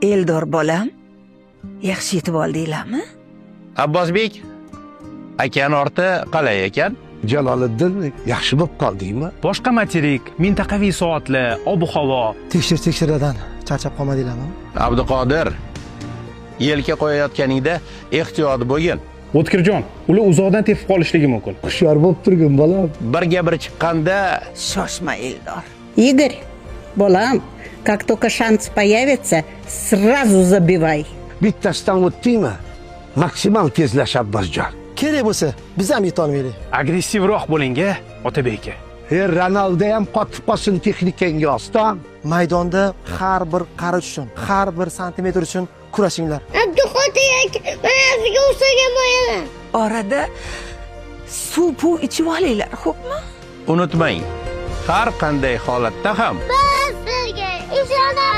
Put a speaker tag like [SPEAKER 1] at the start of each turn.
[SPEAKER 1] Eldor bolam, yaxshi yetib oldinglarmi?
[SPEAKER 2] Abbosbek, okean orti qalay ekan?
[SPEAKER 3] Jaloliddin, yaxshi bo'lib qoldingmi?
[SPEAKER 4] Boshqa materik, mintaqaviy soatlar, ob havo.
[SPEAKER 5] Tekshir tekshiradan charchab qolmadinglarmi?
[SPEAKER 2] Abduqodir, yelka qo'yayotganingda ehtiyot bo'lgin.
[SPEAKER 4] O'tkirjon, ular uzoqdan tepib qolishligi mumkin.
[SPEAKER 3] Hushyor bo'lib turgin, bolam.
[SPEAKER 2] Birga bir chiqqanda
[SPEAKER 1] Shoshma, Eldor.
[SPEAKER 6] Игорь, bolam, как только шанс появится, сразу забивай.
[SPEAKER 3] Bittasidan o'tdingmi, maksimal tezlash, Abbosjon.
[SPEAKER 5] Kerak bo'lsa, biz ham yetolmaylik.
[SPEAKER 4] Agressivroq bo'ling a, Otabek aka.
[SPEAKER 3] E, Ronaldo ham qotib qolsin texnikangga, oston.
[SPEAKER 5] Maydonda har bir qarich uchun, har bir santimetr uchun kurashinglar.
[SPEAKER 7] Abduqodir aka, mana sizga o'xshagan bo'laman.
[SPEAKER 1] Orada suv puv ichib olinglar, xo'pmi?
[SPEAKER 2] Unutmang, har qanday holatda ham
[SPEAKER 7] Biz sizga ishonamiz.